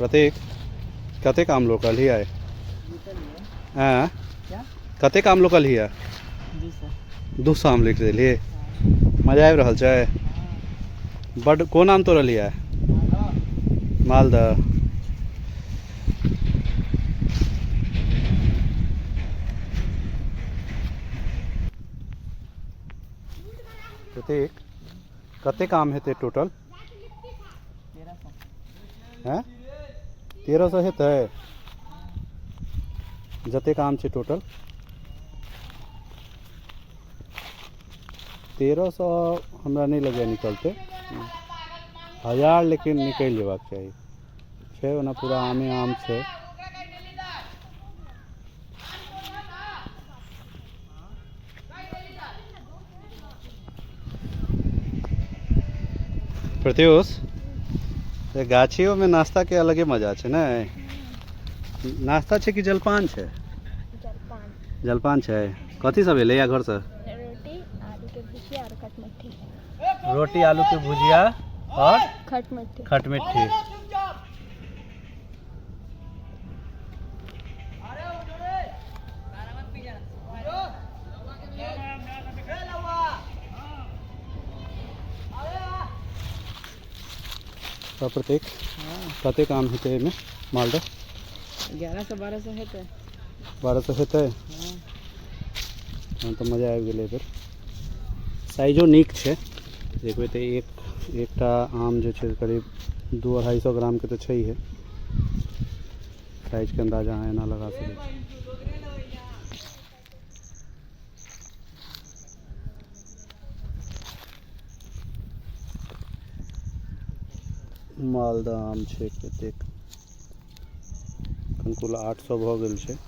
प्रतीक, कतेक आम लोकल हियै? आँय, कतेक आम लोकल हियै? 200 आम लिख देलियै। मजा आबि रहल छै बड। कोन आम तोड़लियै? मालदह। प्रतीक, कतेक आम हेतै टोटल? हैं, 1300 हेतै? जतेक आम छै टोटल 1300 हमरा नहि लगैए निकलतै 1000, लेकिन निकलि जेबाक चाही छै। ओना पूरा आमे आम छै। प्रत्यूष, गाछियोमे नाश्ताके अलगे मजा छै ने? नाश्ता छै कि जलपान छै? जलपान। जलपान छै। कथी सब एलैया घरसँ? रोटी, आलू के भुजिया और खटमिट्ठी। रोटी, आलू के भुजिया और खटमिट्ठी। खटमिट्ठी। तऽ प्रतीक, कतेक आम हेतै एहिमे मालदह? 1100 1200 हेतै। 1200 हेतै? तहन तऽ मजा आबि गेलै एहिबेर। साइजो नीक छै। देखबै तऽ एक एकटा आम जे छै करीब 200-250 ग्रामके तऽ छैहे। साइजके अन्दाजा अहाँ एना लगा सकै छी। मालदह आम छै कतेक? एखन कुल 800 भऽ गेल छै।